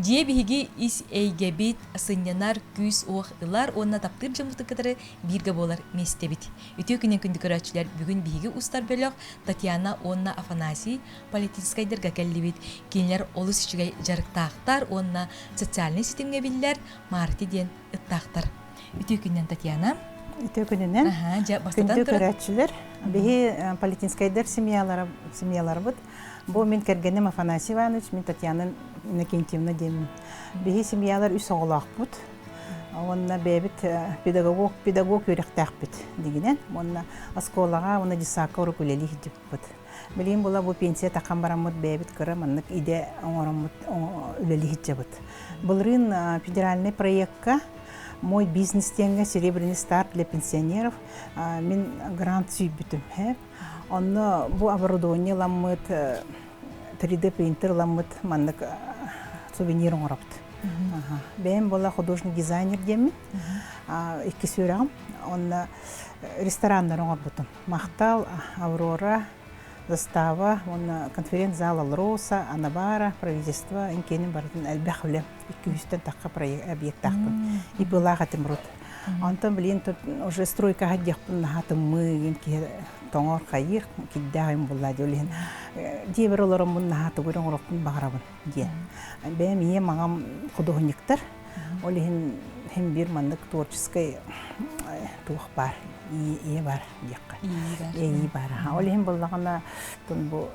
Дьиэ биһиги ис эйгэбит, сынньанар, күүс-уох ылар уонна таптыыр дьоммутун кытары бииргэ буолар миэстэбит. Үтүө күнүн күндү көрөөччүлэр, бүгүн биһиги устар бөлөх Татьяна уонна Афанасий политическайдарга кэллибит. Кинилэр олус үчүгэй дьарыктаахтар уонна социальнай ситимҥэ биллэр Марти диэн ыттаахтар. Үтүө күнүнэн, Татьяна. Үтүө күнүнэн. Дьэ, бастатан Күндү көрөөччүлэр, биһи политическайдар семьялара, семьяларбыт. Бу мин кэргэним Афанасий Иванович, мин Татьяна Иннокентьевна диэммин. Биһи семьялар үс оҕолоохпут. Уонна бэйэбит педагог, педагог үөрэхтээхпит дигинэн. Уонна оскуолаҕа уонна детсадка урук үлэлии сылдьыбыппыт. Билигин була бу пенсия таххан бараммыт бэйэбит кыра маннык идэ оҥороммут үлэлии сылдьабыт. Былырыын федеральный проекка «Мой бизнес» диэҥҥэ «Серебряный старт для пенсионеров» мин грант сүүйбүтүм. Онно бу оборудование ыламмыт, 3D принтер ыламмыт маннык сувенир оҥоробут. Бэйэм буола художник-дизайнер диэммин, иккис үөрэҕим. Онно рестораннары оҥорбутум. Махтал, Аврора, Застава уонна конференц-зал Алроса, Анабара, правительство инкиэнин барытын элбэх үлэ икки үстэн тахха объектаахпын. ИП-лаах этим урут. Онтон билигин тут уже стройкаҕа диэхпин наһаа тымныы киһи тоҥор хайыыр кирдээх юм булла диэн иһин дьиэбэр олороммун наһаа тугу эрэ оҥоруохпун баҕарабын диэн. Бэйэм ийэм аҕам худуоһунньуктар. Ол иһин иһин биир маннык творческий туох баар ийэ бар диэххэ. Иэйии баар. Ол иһин буоллаҕына бу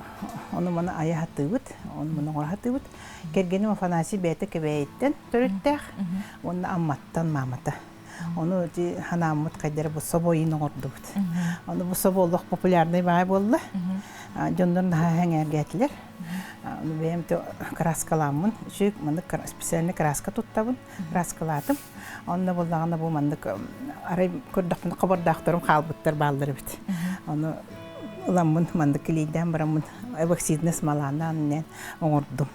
ону маны айа сатыыбыт, ону маны оҥоро сатыыбыт. Кэргэним Афанасий бэйэтэ Кэбээйиттэн төрүттээх уонна Амматтан маамата. Ону ити ханааммыт хайдары бу собо иин оҥордубут. Ону бу собо олох популярный баай буолла. Дьоннор наһаа сэҥээргээтилэр. Ону бэйэм краскалааммын, үчүгэй маннык специальный краска туттабын, краскалаатым. Онно буоллаҕына бу маннык арай көрдөхпүнэ хобордоохторум хаалбыттар бааллар эбит. Ону ыламмын маннык килиэйдээн бараммын эпоксидный смоланан оҥордум.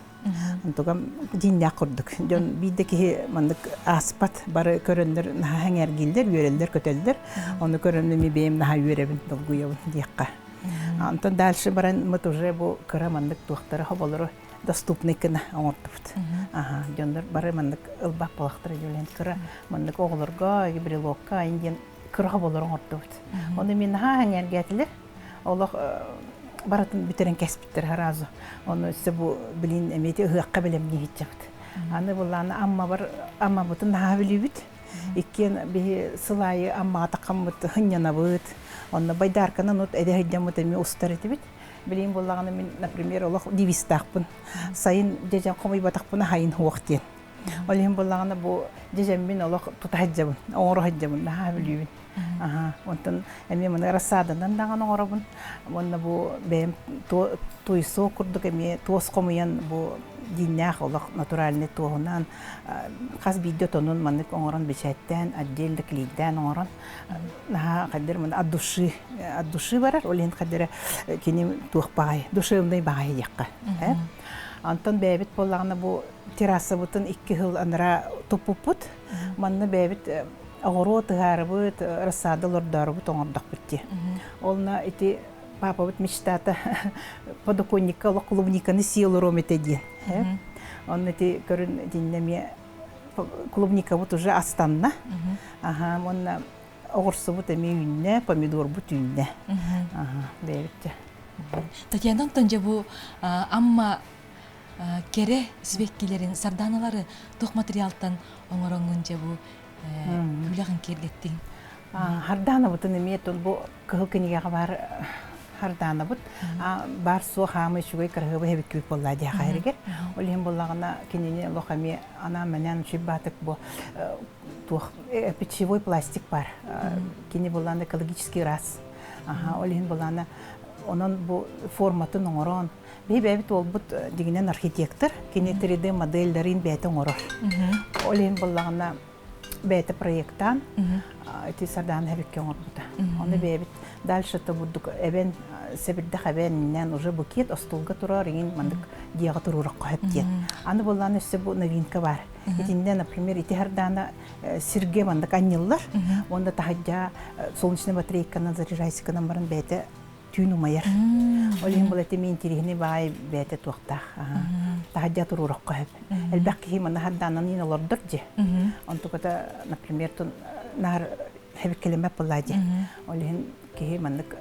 Онтугам дьиҥнээх курдук. Дьон биир да киһи маннык ааспат, бары көрөннөр наһаа сэҥээргииллэр, үөрэллэр-көтөллөр. Ону көрөн эмиэ бэйэм наһаа үөрэбин, долгуйабын диэххэ. Онтон дальше баран мы уже бу кыра маннык туохтары хоболору доступный гына оҥордубут. Аха, дьоннор бары маннык ылбат буолахтара диэн кыра маннык оҕолорго, брелокка айын диэн кыра хоболору оҥордубут. Ону мин наһаа сэҥээргээтилэр. Олох барытын бүтэрэн кэспиттэр сразу. Ону өссө бу билин эмиэ ыһыахха бэлэмнии сылдьабыт. Аны буллааны Аммабар Аммабытын наһаа билибит. Иккиэн биһи сыл аайы Аммаҕа таххаммыт сынньанабыт. Онно байдарканан от эдэ сылдьаммыт эмиэ устар этибит. Билигин буоллаҕына мин, например, олох девизтаахпын. Сайын дьэдьэн хомуйбатахпына хайын суох диэн. Ол иһин буоллаҕына бу дьэдьэммин олох тута сылдьабын, оҥоро сылдьабын, наһаа бүлүүбүн. Аха, онтон эмиэ маны рассаданан даҕаны оҥоробун. Уонна бу бэйэм туйсуо курдук эмиэ туос хомуйан бу дьиҥнээх олох натуральный туоһунан хас биирдии отонун маннык оҥорон бэчээттээн отдельно клейдээн оҥорон наһаа хайдах маны от души от души барар ол иһин хайдах кини туох баҕай душевный баҕайы диэххэ онтон бэйэбит буоллаҕына бу террасабытын икки сыл анараа туппуппут манна бэйэбит оҕуруот ыһаарыбыт рассада олордоорубут оҥордохпут дии олна ити папабыт мечтата подоконникка олох клубниканы сии олоруом этэ диэн онно ити көрүн итиннэ эмиэ клубникабыт уже астанна аха уонна оҕурсубут эмиэ үүннэ помидорбут үүннэ аха бэйэбит Татьяна Антон дьэ бу Амма кэрэ сибэккилэрин сарданалары туох материалтан оҥороҥҥун дьэ бу күлэҕин киэргэттиҥ Хардаанабытын эмиэ бу кыһыл кинигэҕэ баар хардаанабыт баар суох хаамай үчүгэй кыраһыабай эбиккибит буоллаа диэхэ эригэр. Ол иһин буоллаҕына кинини олох эмиэ анаан-мээнээн үчүгэй баатык бу туох пищевой пластик бар. Кини буоллаҕына экологический раз. Ол иһин буоллаҕына онон бу форматын оҥорон биһи бэйэбит уолбут дьиҥинэн архитектор, кини 3D модельдарын бэйэтэ оҥорор. Ол иһин буоллаҕына бэйэтэ проектаан ити Сардаана эбикке оҥорбута. Ону бэйэбит дальше то бурдук эбэн сэбирдэх эбэнинэн уже букет остуолга турар иҥин маннык дьиэҕэ туруорахха сөп диэн. Аны буоллаҕына өссө бу новинка бар. Итиннэ, например, ити Сардаана сиргэ маннык анньыллар. Уонна таһырдьа солнечный батарейканан заряжайсыканан баран бэйэтэ түүн умайар. Ол иһин бұл эти интириһини баай бэйэтэ туохтаах. Таһырдьа туруорукка сөп. Элбэх киһи манна хардаанан иин олордор дьи. Онтуката, например, тун наар хэбиккэлэмэт буоллаа дьи. Ол иһин киһи маннык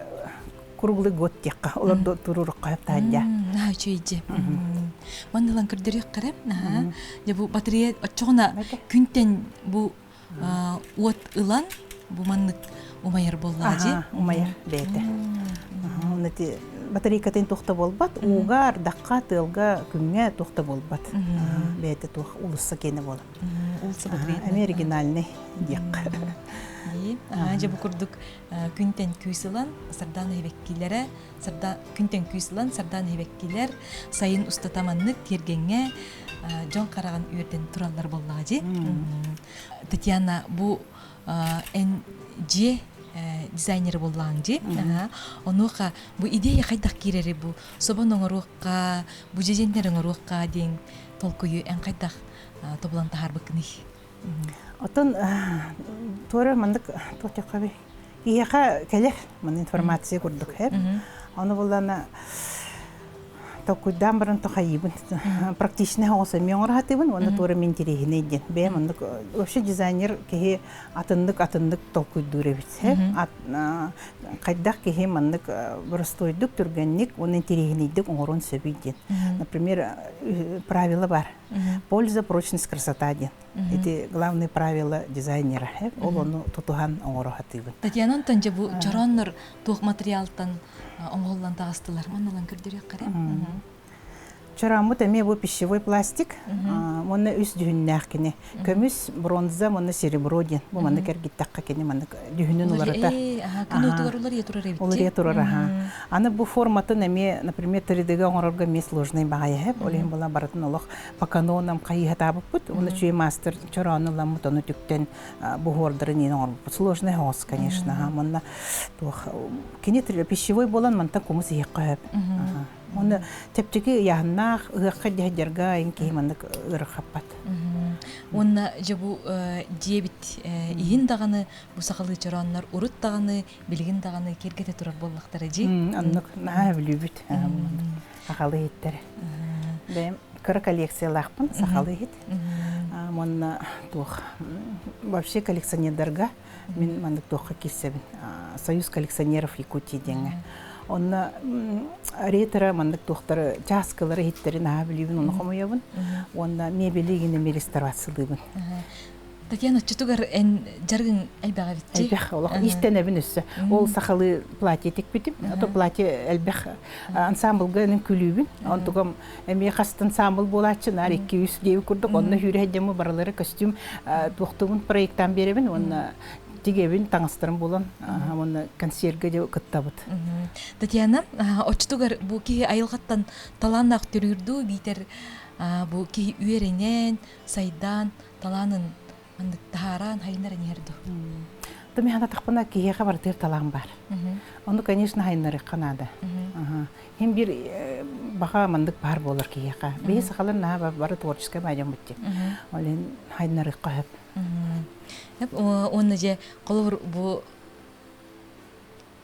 круглый год диэххэ олордо туруорукка сөп таһырдьа. Наһаа үчүгэй дьи. Манна ылан көрдөрүөххэ эрэ. Дьэ бу батарея оччоҕуна күнтэн бу уот ылан бу маннык умайар буоллаҕа дии. Умайар бэйэтэ. Онно ити батарейкатын туох да буолбат, ууга, ардахха, тыалга, күҥҥэ туох да буолбат. Бэйэтэ туох уулусса киэнэ буолар. Уулусса батареята. Эмиэ оригинальный диэххэ. Дьэ бу курдук күнтэн күүс ылан Сардаана эбэккилэрэ сарда күнтэн күүс ылан Сардаана эбэккилэр сайын устата маннык тиэргэҥҥэ дьон хараҕын үөрдэн тураллар буоллаҕа дии. Татьяна, бу эн дьиэ дизайнеры буоллаҕыҥ дии. Онуоха бу идея хайдах киирэри бу собон оҥоруохха, бу дьэдьэннэр оҥоруохха диэн толкуйу эн хайдах тобулан таһаарбыккыный? Оттон туора маннык туох киһиэхэ кэлэр манна информация курдук һэп. Ону буллана толкуйдаан баран тохайыбын практичный оҕос эмиэ оҥоро сатыыбын уонна туора мин интэриэһинэй диэн бэйэм оннук вообще дизайнер киһи атыннык атыннык толкуйдуур эбит хайдах киһи маннык боростуойдук түргэнник уонна интэриэһинэйдик оҥоруон сөбүй диэн например правила бар польза прочность красота диэн Ити главное правило дизайнера. Ол ону тутуһан оҥоро сатыыбын. Татьяна онтон дьэ бу чорооннор туох материалтан оҥоһуллан таҕыстылар? Манналан көрдөрүөххэ эрэ. Чорооммут эмиэ бу пищевой пластик. Уонна үс дьүһүннээх кини. Көмүс, бронза уонна серебро диэн. Бу маннык эргиттэххэ кини маннык дьүһүнүн уларытар. Күн уотугар уларыйа турар эбит. Уларыйа турар аха. Аны бу форматын эмиэ, например, 3D-гэ оҥорорго эмиэ сложный баҕайы. Ол иһин була барытын олох по канонам хайыһатаабыппыт уонна үчүгэй маастар чороону ыламмыт ону түктэн буһуордарын иин оҥорбуппут сложный оҥос конечно манна туох кини пищевой буолан мантан кумус иһиэххэ сөп уонна чэпчэки ыйааһыннаах ыһыахха дьаһдьарга ин киһи маннык ыарырхаппат уонна дьэ бу дьиэбит иһин даҕаны бу сахалыы чорооннор урут даҕаны билигин даҕаны киэргэтэ турар буоллахтара дии оннук наһаа бүлүүбүт сахалыы иһиттэр бэйэм кыра коллекциялаахпын сахалыы иһит уонна туох вообще коллекционердарга мин маннык туохха киирсэбин союз коллекционеров Якутии диэҥҥэ онно ретро маннык туохтары чааскылары иһиттэрин наһаа билиибин ону хомуйабын уонна мебели игини реставрациялыыбын. Татьяна, оччотугар эн дьарыгыҥ элбэх эбит Элбэх олох иистэнэбин өссө. Ол сахалыы платье тикпитим. Ото платье элбэх ансамблга күлүүбүн. Онтугам эмиэ хаст ансамбл буолааччы наар 2-3 диэби курдук онно сүүрэ сылдьаммын барылары костюм туохтугун проектаан биэрэбин уонна тигэбин таҥастарым булан уонна консьерга дьэ кыттабыт. Татьяна, оччотугар бу киһи айылҕаттан талааннаах төрүүр дуу биитэр бу киһи үөрэнэн, сайдаан талаанын маннык таһаараан хайыннаран иһэр дуу? Тumi ханатахпына киһиэхэ барытыгар талаан бар. Ону, конечно, хайыннарыахха наада. Хим бир баха мандык баар буолар киһиэхэ. Биһи сахалар наһаа бары творческай баайдьаммыт дии. Ол иһин хайыннарыахха сөп. Уонна дьэ холобур бу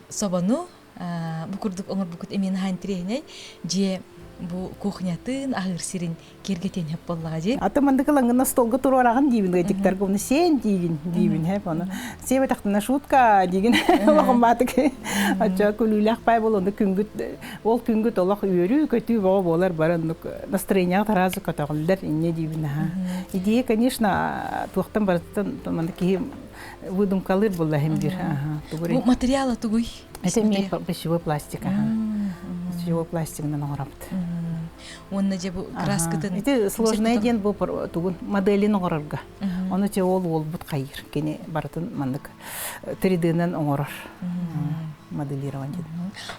собону бу курдук оҥорбуккут эмиэ наһаа интэриэһинэй дьиэ бу кухнятын аһыыр сирин киэргэтиэн сөп буоллаҕа дии. Аты мандык ылаҥҥына столга туруораҕын диибин ыйдыктарга уну сиэн диигин диибин хэп ону сиэбэтэхтинэ шутка диигин олоҕум баатык оччо күлүүлээх пай бол ону күнгүт ол күнгүт олох үөрүү көтүү бөҕө буолар бары оннук настроениеҕа таразы көтөҕүллэр инньэ диибин аха идея конечно туохтан барыттан маннык киһи выдумкалыыр буолла иһин биир. Бу материала тугуй? Это эмиэ пищевой пластик. Пищевой пластигынан оҥоробут. Уонна дьэ бу краскытын... Ити сложное диэн бу тугун моделин оҥорорго. Ону те ол уолбут хайыр. Кини барытын маннык 3D-нан оҥорор. Моделирование.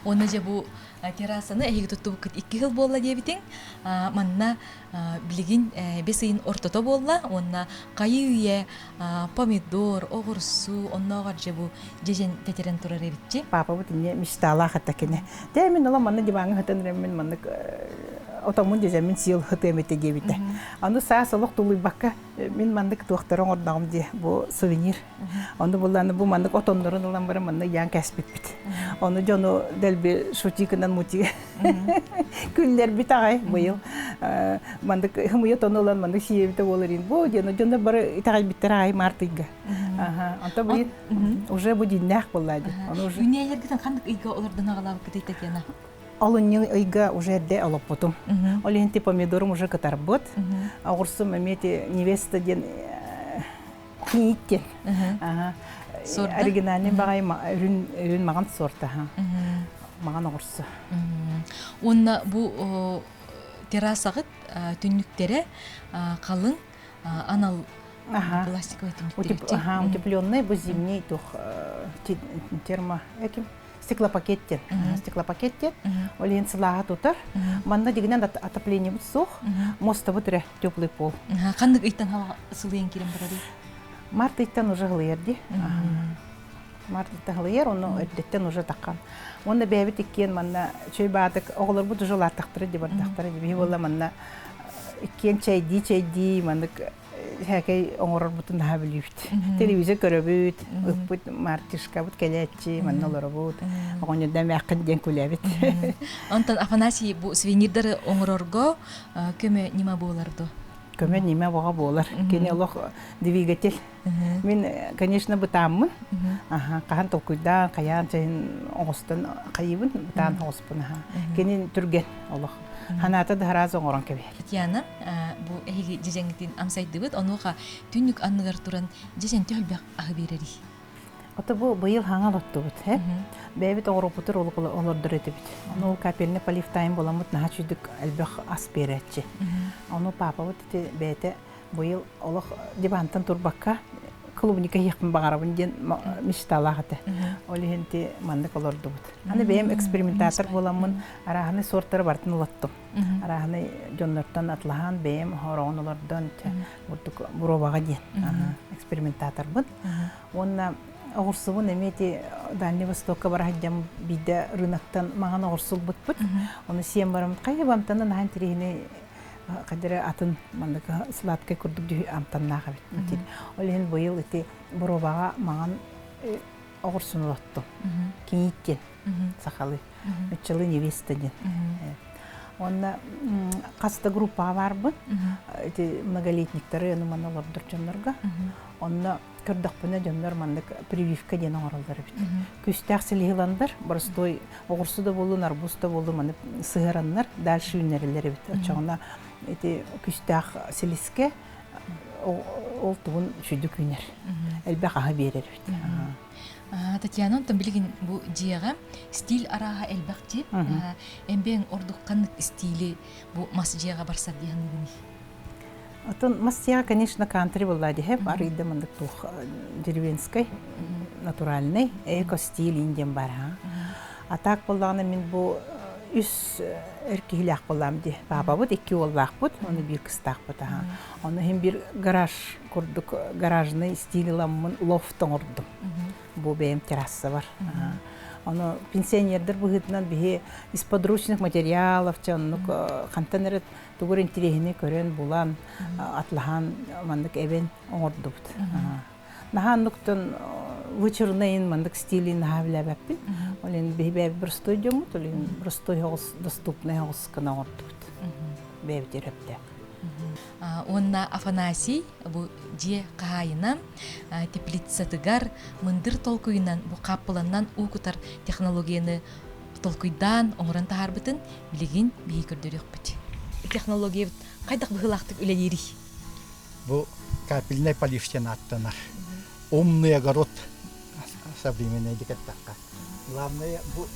Уонна дьэ бу террасаны эһиги туттубуккут икки сыл буолла диэбитиҥ. Манна билигин бэс ыйын ортото буолла уонна хайыы-үйэ помидор, оҕурсу, оннооҕор дьэ бу дьэдьэн тэтэрэн турар эбитчи. Папабыт инньэ мечталаах этэ кини. Дьэ мин ола манна диваҥҥа сытан эрэммин маннык отоммун дьэдьэммин сиэл ытыам этэ диэбитэ. Аны саас олох тулуйбакка мин маннык туохтары оҥордоҕум дии бу сувенир. Ону булланы бу маннык отоннорун ылан баран манна ыйаан кэспиппит. Ону дьону дэлби шутикынан мути күллэрбит аҕай быйыл маннык хымыйа отону ылан маннык сиэбитэ буоларин бу диэн дьоннор бары итэҕэйбиттэр аҕай мартыйга. Онто быйыл уже бу дьиннээх буолла дии. Ону уже Үүнээйилэргитин ханнык ыйга олордон аҕалаабыккытый Татьяна? Олунньу ыйга уже эрдэ олоппутум. Ол иһин ти помидорум уже кытарбыт. Оҕурсум эмиэ ти невеста диэн кийиит диэн. Оригинальный баҕайы үрүн үрүн маҕан сорта. Маҕан оҕурсу. Уонна бу террасаҕыт түннүктэрэ халыҥ анал пластиковый түннүктэр. Утепленный бу зимний тух термо эким стеклопакет диэн. Стеклопакет диэн. Ол иһин сылааһа тутар. Манна дигинэн отоплениебыт суох. Мостабыт эрэ теплый пол. Ханнык ыйтан сылыйан киирэн барарый? Март ыйтан уже һылыйар дии. Март ыйтан һылыйар, ону эрдэттэн уже таххан. Уонна бэйэбит иккиэн манна чөй баатык оҕолорбут уже улааттахтара дии бардахтара дии. Биһи буолла манна иккиэн чэйдии-чэйдии маннык һээкэй оҥорорбутун наһаа билиибит. Телевизор көрөбүт, ыппыт мартышкабыт кэлээччи, манна олоробут. Оҕонньордоон мээххин диэн күлэбит. Онтон Афанасий бу сувенирдары оҥорорго көмө ньыма буолар дуо? Көмө ньыма боҕо буолар. Кини олох двигатель. Мин, конечно, бытааммын. Хаһан толкуйдаан, хайаан чайын оҥостон хайыыбын, бытаан оҕуспун. Кини түргэн олох. Ханаата да араас оҥорон кэбиһэр. Татьяна, бу эһиги дьэдьэҥҥитин амсайдыбыт, онуоха түннүк анныгар туран дьэдьэн төһөлбөх аһы биэрэрий? Ото бу быйыл хаҥа олоттубут, э? Бэйэбит оҕороппутур олордор этибит. Ону капельный полив тайм буламмыт наһаа чүйдүк элбэх ас биэрээччи. Ону паапабыт ити бэйэтэ быйыл олох дивантан турбакка клубника иһиэхпин баҕарабын диэн мечталаах этэ. Ол иһин ти маннык олордубут. Аны бэйэм экспериментатор буоламмын арааһынай сортары барытын олоттум. Арааһынай дьоннортон атлаһан бэйэм хороҕун олордон бурдук буробаҕа диэн экспериментаторбын. Уонна оҕурсубун эмиэ ити Дальний Востокка бара сылдьан биирдэ рыноктан маҥан оҕурсу ылбыппыт. Ону сиэн бараммыт хайа бамтанан наһаа интэриэһинэй хадара атын маннык сладкай курдук амтаннаах эбит. Ол иһин быйыл ити боруобаҕа маҥан оҕурсуну олоттум. Кийиит диэн сахалыы. Нуччалыы невеста диэн. Уонна хас да группаҕа баарбын. Ити многолетниктары аны манна олордор дьоннорго. Онно көрдөхпүнэ дьоннор маннык прививка диэн оҥороллор эбит. Күүстээх силиһиландар, боростуой оҕурсу да буоллун, арбуз да буоллун маны сыһыараннар дальше үүннэрэллэр эбит. Оччоҕуна ити күүстээх силискэ ол тугун сүдүк үүнэр. Элбэх аһы биэрэр эбит. Татьяна, онтон билигин бу дьиэҕэ стиль арааһа элбэх дии. Эмбэҥ ордук ханнык стили бу мас дьиэҕэ барсар дии саныыгыный? Оттон мас дьиэҕэ, конечно, кантри буолла диһэп, арыйда маннык туох деревенскай, натуральный, эко-стиль индиан бар. А так буоллаҕына мин бу үс эр киһилээх буоллаам дии. Паапабыт икки уоллаахпыт, ону биир кыстаахпыт аха. Ону иһин биир гараж курдук гаражный стиль ыламмын лофт оҥордум. Бу бэйэм террасабар. Ону пенсионердэр быһыытынан биһи из подручных материалов чэ оннук хантан эрэ тугу эрэ интириэһини көрөн булан атлаһан маннык эбэн оҥордубут. Наһаа оннуктан вычурнайын маннык стилин наһаа билээбэппин. Ол иһин биһи бэйэбит простой дьоммут, ол иһин простой оҕус, доступный оҕус гына оҥордубут. Бэйэбит өрөптөөх. Уонна Афанасий бу дьиэ хаһаайына теплицатыгар мындыр толкуйунан бу хааппыланнан уу кутар технологияны толкуйдаан оҥорон таһаарбытын билигин биһи көрдөрүөхпүт. Технологиябыт хайдах быһыылаахтык үлэлиирий? Бу капельный полив диэн ааттанар. Умный огород современный дикэттэххэ. Главное бу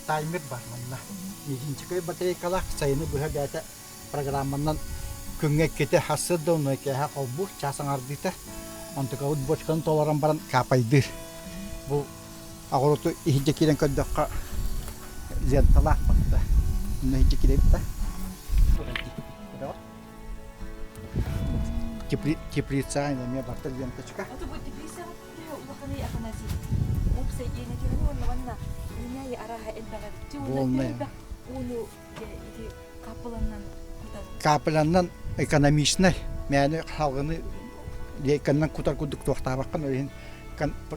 таймер бар манна. Мизинчикай батарейкалаах сайыны быһа бэйэтэ программанан күҥҥэ иккитэ сарсыарда уонна киэһэ холбуур чаас аҥаардыыта. Онтукабыт бочканы толорон баран капайдыыр. Бу оҕуруту иһирдьэ киирэн көрдөххө ленталаах барда. Онно иһирдьэ киирэбит да. Теплица эмиэ барта ленточка. Ото бу теплицаҕа улаханай Афанасий уопсай иэнэтигэр уонна манна үүнээйи арааһа элбэх эбит. Уонна элбэх ууну ити Капыланнан кутабыт. Капыланнан экономичнай. Мээнэ халгыны лейканнан кутар курдук туохтаабаккын, ол иһин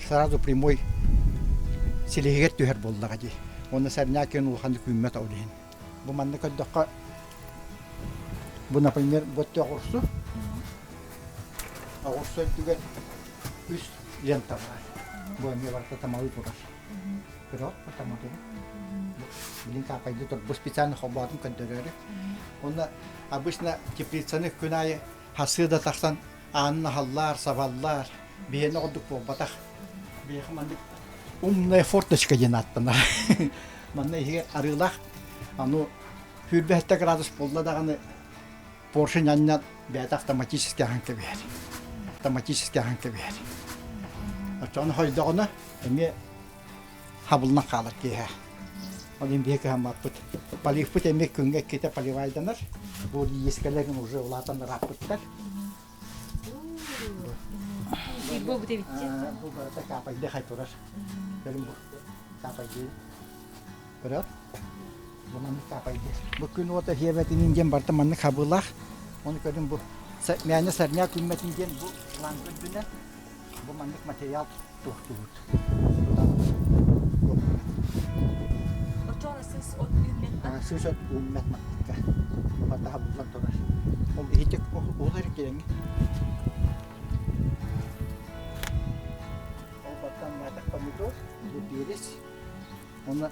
сразу прямой силиһигэр түһэр буоллаҕа дии. Уонна сорняк улаханнык үүммэт ол иһин. Бу манна көрдөххө, бу, например, бу өттө оҕурсу. Оҕурсу өттүгэр үс лента баар. Бу эмиэ барыта тамалыы турар. Көрөҕүт бу таматыгы? Билин каапайды тур. Бу специально холбоотун көрдөрөөрү. Уонна обычно теплицаны күн аайы хасыы да тахсан аанын аһаллар, сабаллар. Биһиэнэ ордук буолбатах. Биһиэхэ маннык умная форточка диэн ааттанар. Манна иһигэр арыылаах, аны 27 градус буолла даҕаны поршень анньан бэйэтэ автоматически аһан кэбиһэр. Автоматически аһан кэбиһэр. Оччоҕуна хойдоҕуна эмиэ хабыллан хаалар киэһэ. Ол иһин биһиги кыһаммаппыт. Поливпыт эмиэ күҥҥэ иккитэ поливайданар. Бу иискэлэрин уже улаатан ырааппыттар. Бу бу Бу барыта каапайды хай турар. Көрүн бу. Каапайды. Көрөр. Бу маннык каапайды. Бу күн уота хиэбэтинин диэн барыта маннык хабыылаах. Оны көрүн бу мээнэ сорняк күммэтин диэн бу шланг үрдүнэн бу маннык материал туохтуубут. Оччоҕуна сыыс от үүммэт Сыыс от үүммэт маттыкка. Барыта хабыллан турар. Ол иһитик ол эрэ кирэҥҥэ. Ол баттан маатах помидор, бу перец. Онно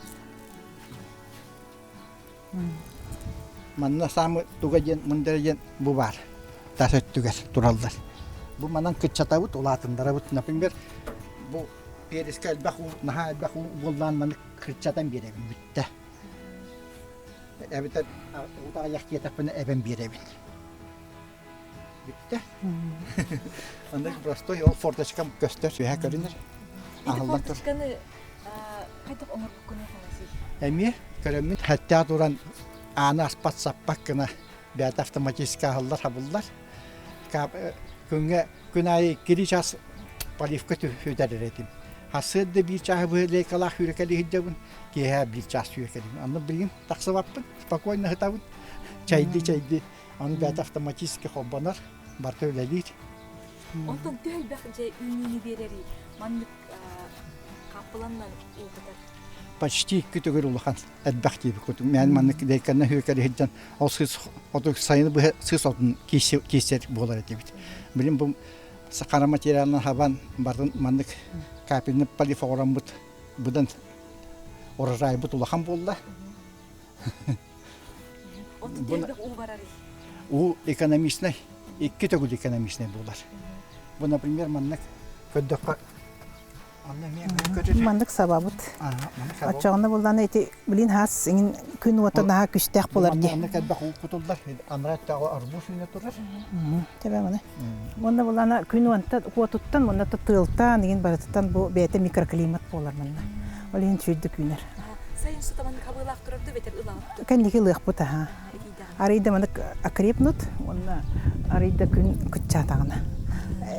Манна саамы туга диэн мындара диэн бу баар. Тас өттүгэр тураллар. Бу манан кыччатабыт, улаатыннарабыт. Например, бу перецкэ элбэх уу, наһаа элбэх уу буоллаан маны кыччатан биэрэбин бүттэ. Эбэтэр уута аҕыйах диэтэхпинэ эбэн биэрэбин. Бүттэ. Оннук простой ол форточкам көстөр, үөһэ көрүнэр. Аһыллан тур. Форточканы хайдах оҥорбуккунуй Афанасий? Эмиэ көрөммүн хэттээх туран ааны аспат саппат гына бэйэтэ автоматически аһыллар хабыллар. Күҥҥэ күн аайы иккилии час поливка түһүтэр этим. Сарсыарда биир чааһы быһа лейкалаах сүүрэкэлии сылдьабын, киэһэ биир чаас сүүрэкэлиибин. Онно билигин тахсыбаппын, спокойно сытабын. Чайдыы-чайдыы Аны бэйэтэ автоматически холбонор, барыта үлэлиир. Онтон төһө элбэх дьэ үүнүүнү биэрэрий? Маннык хааппыланнан уутатар. Почти икки төгүл улахан элбэх диэбит курдук. Мээн маннык лейканна хүүкэри сылдьан ол сыыс оту сайыны быһа сыыс отун киирсэр буолар этибит. Билин бу хара материалынан хабан барын маннык капельный полив оҥороммут быдан урожайбыт улахан буолла. Уу экономичнай, икки төгүл экономичнай буолар. Бу, например, маннык көрдөххө Маннык сабабыт. Оччоҕуна буллана ити билин хас иҥин күн уота наһаа күстээх буолар дии. Маннык элбэх уу кутуллар. Анараа өттөҕө арбуз үүнэ турар. Тэбэ маны. Уонна буллана күн уонта уотуттан уонна тыалтан иҥин барытыттан бу бэйэтэ микроклимат буолар манна. Ол иһин сүүрдүк үүнэр. Сайын сутаман хабыылаах турар да бэтэр ылаҕыт. Кэнники ылыахпыт аха. Арыйда манык окрепнут уонна арыйда күн кыччаатаҕына.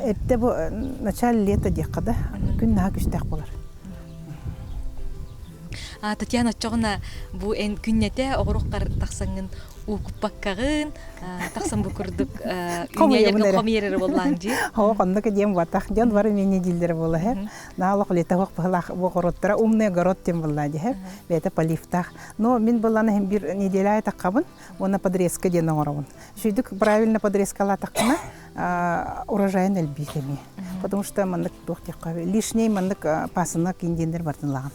Эрдэ бу начале лета диэххэ да күн наһаа күстээх буолар. Татьяна оччоҕуна бу эн күннэтэ оҕуруктар тахсаҥҥын уукуппаккаҕын тахсан бу курдук хомуйар эрэ буоллаан дии. Оо, оннук диэн буотах. Дьон бары миэнэ дииллэрэ буола иһэр. Наалох летовых быһылаах бу огороттара умный огород диэн буолла дьиһэр. Бэйэтэ поливтаах. Но мин былан иһин бир неделя айтаххабын уонна подрезка диэн оҥоробун. Үчүйдүк правильно подрезкалаатаххына урожайын элбиир эмиэ. Потому что маннык туох диэххэ лишний маннык пасынок индиэннэр бартын ылаҕын.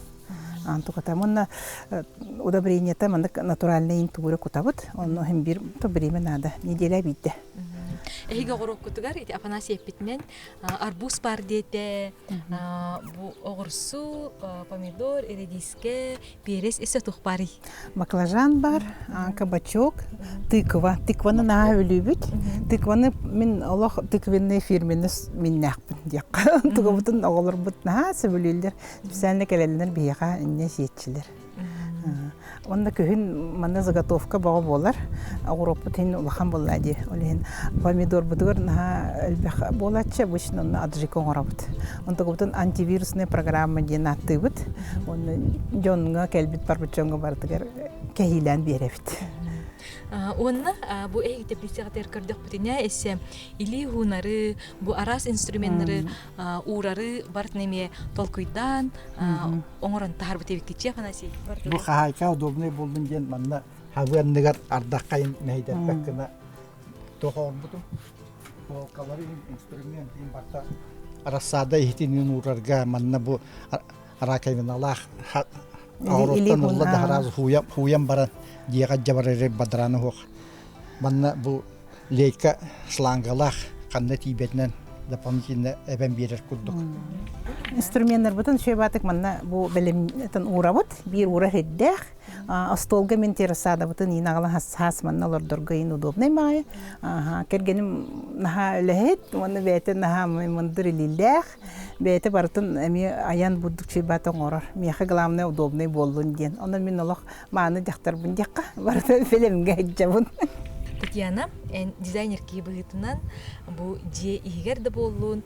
Антуката уонна удобрениета маннык натуральный тугура кутабыт. Онно иһин бир то время надо. Неделя биирдэ. Эһиги оҕуруоккутугар ити Афанасий эппитинэн арбуз баар диэтэ бу оҕурсу помидор редискэ перец өссө туох баарый баклажан бар кабачок тыква тыкваны наһаа өлүүбүт тыкваны мин олох тыквенный фирменный миннээхпин диэххэ тугубутун оҕолорбут наһаа сөбүлүүллэр специально кэлэллэр биһиэхэ инньэ сиэччилэр Уонна күһүн манна заготовка бөҕө буолар. Оҕуруоппут иһин улахан буолла дии. Ол иһин помидорбутугар наһаа элбэх буолааччы. Обычно онно аджика оҥоробут. Онтукубутун антивирусная программа диэн ааттыыбыт. Уонна дьоҥҥо кэлбит барбыт дьоҥҥо барытыгар кэһиилээн биэрэбит. Уонна бу эһиги теплицаҕытыгар көрдөхпүтүнэ эссе илии уунары, бу араас инструменнары уурары барытын эмиэ толкуйдаан оҥорон таһаарбыт эбиккит Афанасий. Бу хаһаайка удобный буоллун диэн манна хабы анныгар ардаххайын мэһэйдэрбэт гына тоҕоорбутум. Полкалары инструмент барта рассада иһитин уурарга манна бу раковиналаах оҕуруоттан ылла да сразу хууйан баран дьиэҕэ дьабарары бадарааны уһуох. Манна бу лейка шлангалаах ханна тиийбэтинэн дополнительно эбэн биэрэр курдук. Инструменнарбытын үчүгэй манна бу бэлэмтэн уурабыт. Биир уура сирдээх. Остуолга мин террасадабытын иин аҕала хас манна олордорго иин удобнай маайы. Кэргэним наһаа үлэһит уонна бэйэтэ наһаа мындыр илиилээх. Бэйэтэ барытын эмиэ айан бурдук чыйбаат оҥорор. Миэхэ главное удобный буоллун диэн. Онон мин олох мааны дьахтарбын диэххэ, барытын бэлэмҥэ сылдьабын. Татьяна, эн дизайнер киһи быһыытынан бу дьиэ иһигэр да буоллун,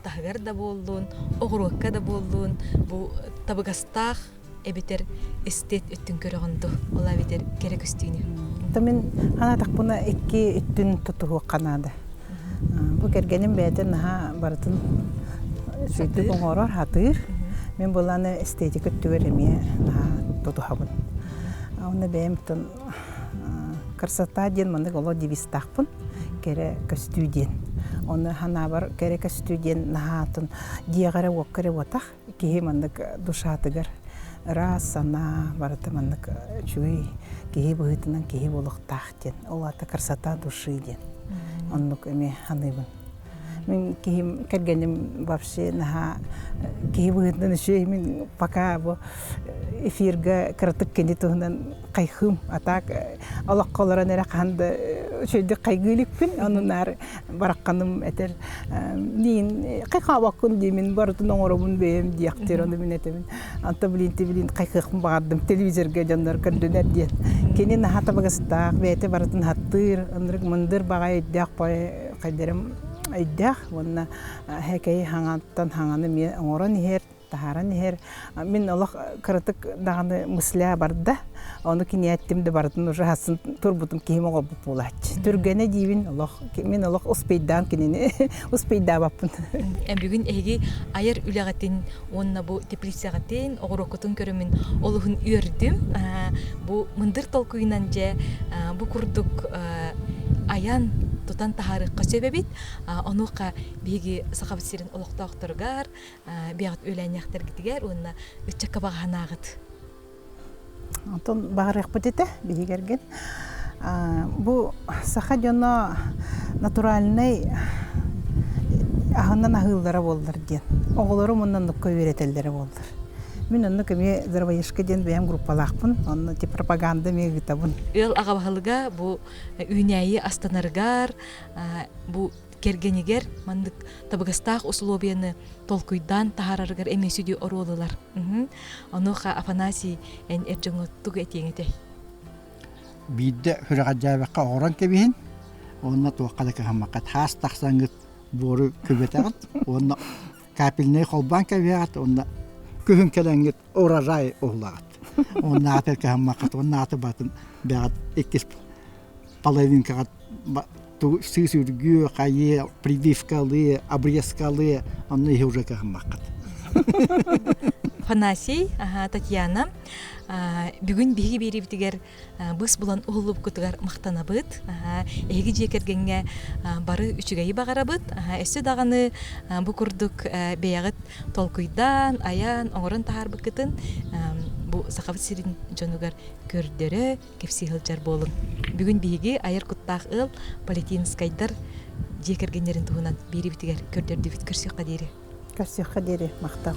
таһыгар да буоллун, оҕуруокка да буоллун, бу табыгастаах эбэтэр эстет өттүн көрөҕүн дуу, ол эбэтэр кэрэ көстүүнү? Мин санаатахпына икки өттүн тутуһуохха наада. Бу кэргэним бэйэтэ наһаа барытын үчүгэйдик оҥорор, сатыыр. Мин былааны эстетика өттүгэр эмиэ наһаа тутуһабын. Онно бэйэм оттон красота диэн маннык олох девизтаахпын. Кэрэ көстүү диэн. Оны санаабар кэрэ көстүү диэн наһаатын дьиэҕэ эрэ уокка эрэ уотах киһи маннык душатыгар ыраас санаа барыта маннык үчүгэй киһи быһыытынан киһи буолуохтаах диэн ол аата красота души диэн оннук эмиэ саныыбын мин киһим кэргэним вообще наһаа киһи быһыытынан үчүгэй мин пока бу эфирга кыратык кини туһунан хайхыым а так олоххо олорон эрэ хаһан да үчүгэйдик хайгыы иликпин ону наар барахханым этэр диин хайхаабаккын диимин барытын оҥоробун бэйэм диэхтиир ону мин этэбин анта блин блин хайхыахпын баҕардым телевизорга дьоннор көрдүнэр диэн кини наһаа табыгастаах бэйэтэ барытын хаттыыр ынырык мындыр баҕай өйдөөх хайдарым өйдөөх уонна хэкэйи хаҥаттан хаҥаны эмиэ оҥорон иһэр таһааран иһэр. Мин олох кыратык даҕаны мысля барда. Ону киниэттим да барытын уже хасын турбутум киһим оҕолбут буолааччы. Түргэнэ диибин олох мин олох успейдаан кинини успейдаабаппын. Бүгүн эһиги айар үлэҕитин уонна бу теплицэҕитин, оҕуруоккутун көрөмүн олуһун үөрдүм. Бу мындыр толкуйунан дьэ бу курдук айан тутан таһаарыахха сөп эбит. Онуоха биһиги Сахабыт сирин олохтоохторугар бэйэҕит үөлээнньэхтэргитигэр уонна ыччакка баҕаһанааҕыт? Онтон баҕарыахпыт этэ биһигэргин. Бу саха дьоно натуральнай аһынан аһыыллара буоллар диэн. Оҕолорум уонна оннукка үөрэтэллэрэ буоллар. Мин оннук эмиэ здоровоежка диэн бэйэм группалаахпын. Онно ти пропаганда эмиэ ыытабын. Ыал аҕа баһылыга бу үүнээйи астанарыгар бу кэргэнигэр маннык табыгастаах усулуобуйаны толкуйдаан таһаарарыгар эмиэ сүдү оруол ылар. Онуоха Афанасий эн эр дьоҥҥо тугу этиэҥ этэй? Биирдэ сүрэҕэлдьээбэххэ оҥорон кэбиһин уонна туохха да кыһаммакка таас тахсаҥҥыт буору күбэтэҕит уонна капельнай холбоон кэбиһэҕит уонна күһүн кэлэҥҥит урожай уһулаҕыт. Уонна аты кыһаммаккыт уонна аты батын бэҕэт иккис половинкаҕа сыыс үргүө, хайыа, прививкалыы, обрезкалыы, онно иһи уже кыһаммаккыт. Афанасий, Татьяна, бүгүн биһиги биэриибитигэр быыс булан уһуллубуккутугар махтанабыт. Эһиги дьиэ кэргэҥҥэ бары үчүгэйи баҕарабыт. Өссө даҕаны бу курдук бэйэҕит толкуйдаан, айан, оҥорон таһаарбыккытын бу Сахабыт сирин дьонугар көрдөрө, кэпсии сылдьар буолуҥ. Бүгүн биһиги айар куттаах ыал Полетинскайдар дьиэ кэргэннэрин туһунан биэрибитигэр көрдөрдүбүт. Көрсүөххэ диэри. Көрсүөххэ диэри махтал.